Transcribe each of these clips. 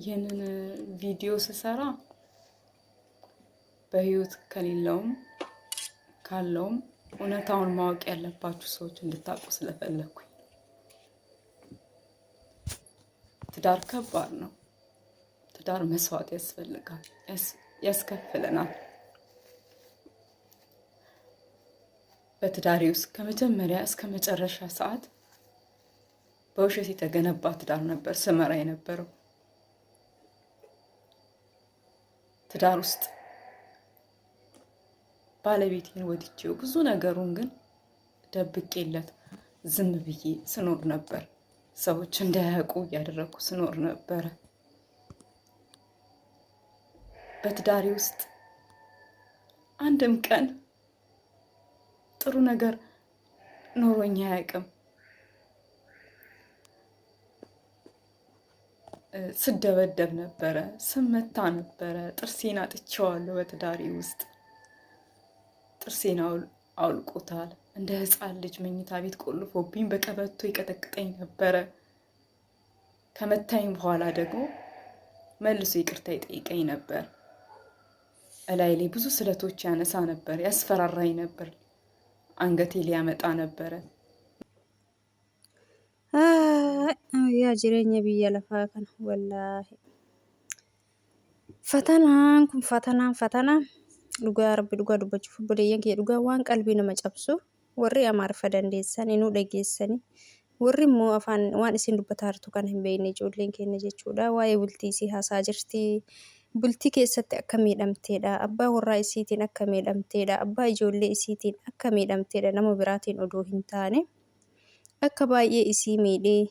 ይህንን ቪዲዮ ስሰራ በህይወት ከሌለውም ካለውም እውነታውን ማወቅ ያለባችሁ ሰዎች እንድታውቁ ስለፈለግኩኝ። ትዳር ከባድ ነው። ትዳር መስዋዕት ያስፈልጋል፣ ያስከፍለናል። በትዳሬ ውስጥ ከመጀመሪያ እስከ መጨረሻ ሰዓት በውሸት የተገነባ ትዳር ነበር ስመራ የነበረው። ትዳር ውስጥ ባለቤቴን ወድጄው ብዙ ነገሩን ግን ደብቄለት ዝም ብዬ ስኖር ነበር። ሰዎች እንዳያውቁ እያደረግኩ ስኖር ነበረ። በትዳሬ ውስጥ አንድም ቀን ጥሩ ነገር ኖሮኝ አያውቅም። ስደበደብ ነበረ፣ ስመታ ነበረ። ጥርሴን አጥቼዋለሁ። በትዳሬ ውስጥ ጥርሴን አውልቆታል። እንደ ሕፃን ልጅ መኝታ ቤት ቆልፎብኝ በቀበቶ ይቀጠቅጠኝ ነበረ። ከመታኝ በኋላ ደግሞ መልሶ ይቅርታ ይጠይቀኝ ነበር። እላይ ላይ ብዙ ስለቶች ያነሳ ነበር፣ ያስፈራራኝ ነበር፣ አንገቴ ሊያመጣ ነበረ። Yaa jireenya biyya lafaa kana wallaahi. Fatanaan kun fatanaan fatanaan dhugaa rabbi dhugaa dubbachuuf obboleeyyan kiyya dhugaa waan qalbii nama cabsu warri Amaariffa dandeessan inuu dhageessani warri immoo afaan waan isin dubbataa jirtu kan hin beekne ijoolleen keenya jechuudha waa'ee bultii isii haasaa jirti. Bultii keessatti akka miidhamteedha. Abbaa warraa isiitiin akka miidhamteedha. Abbaa ijoollee isiitiin akka miidhamteedha. Nama biraatiin odoo hin taane akka baay'ee isii miidhee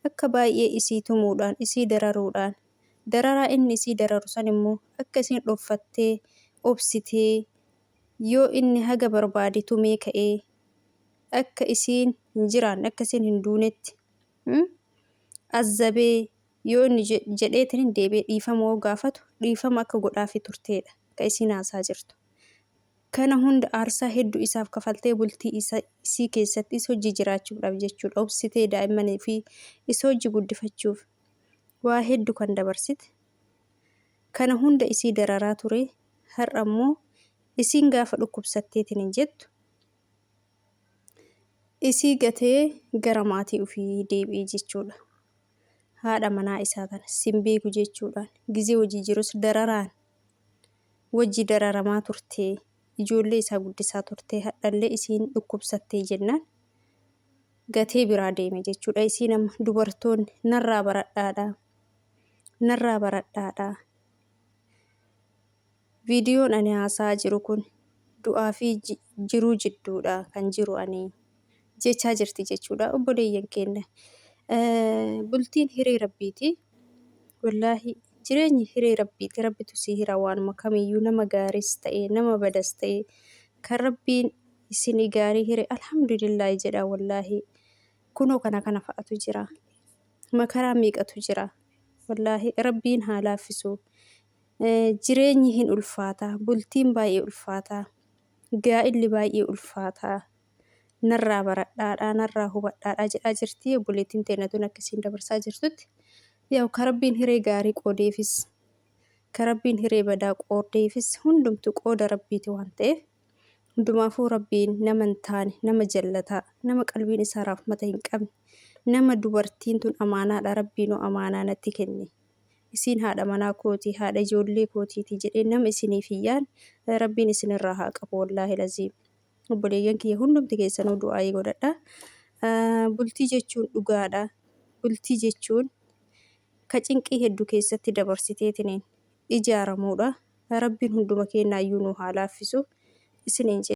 akka baay'ee isii tumuudhaan isii dararuudhaan dararaa inni isii dararu san immoo akka isiin dhoffattee obsitee yoo inni haga barbaade tumee ka'ee akka isiin hin jiraanne akka isiin hin duunetti azzabee yoo inni jedheetiin deebi'ee dhiifama yoo gaafatu dhiifama akka godhaafii turteedha ka isiin haasaa jirtu. Kana hunda aarsaa hedduu isaaf kafaltee bultii isii keessatti isa hojii jiraachuudhaaf jechuudha. Obsitee daa'immanii fi isa hojii guddifachuuf waa hedduu kan dabarsite. Kana hunda isii dararaa ture. Har'a immoo isiin gaafa dhukkubsatteetiin hin jettu isii gatee gara maatii ofii deebi'e jechuudha. Haadha manaa isaa tana sin beeku jechuudhaan gizee hojii jirus dararaan wajji dararamaa turtee ijoollee isaa guddisaa turtee hadhallee isiin dhukkubsattee jennaan gatee biraa deeme jechuudha. Isiin amma dubartoonni narraa baradhaadha. Narraa baradhaadha. Viidiyoon ani haasa'aa jiru kun du'aa fi jiruu jidduudha kan jiru ani jechaa jirti jechuudha. Obboleeyyan keenya bultiin hiree rabbiiti. Wallaahi jireenyi hiree rabbiiti. Rabbitu sii hira waanuma kamiyyuu nama gaariis ta'e nama badas ta'e kan rabbiin isinii gaarii hire alhamdulillaahi jedha wallaahi. Kunoo kana kana fa'atu jira. Makaraa meeqatu jira. Wallaahi rabbiin haa laaffisu. Jireenyi hin ulfaata. Bultiin baay'ee ulfaata. Gaa'illi baay'ee ulfaata. Narraa baradhaadhaa, narraa hubadhaadhaa jedhaa jirti. Obboleettiin teenya tun akka isiin dabarsaa jirtutti. Yaa'u ka rabbiin hiree gaarii qoodeefis, ka rabbiin hiree badaa qoodeefis hundumtu qooda rabbiiti waan ta'eef hundumaafuu rabbiin nama hin taane, nama jallataa, nama qalbiin isaa raafmata hin qabne, nama dubartiin tun amaanaadha rabbiinuu amaanaa natti kenne. Isiin haadha manaa kooti, haadha ijoollee kootiiti jedhee nama isiniif hin yaadne rabbiin isinirraa haa qabu wallaahi laziim. Obboleeyyan kiyya hundumti keessanuu du'aayii godhadha. Bultii jechuun dhugaadha. Bultii jechuun ka cinqii hedduu keessatti dabarsiteetiniin ijaaramuudha. Rabbiin hunduma keenyaayyuu nu haa laaffisu isiniin jedha.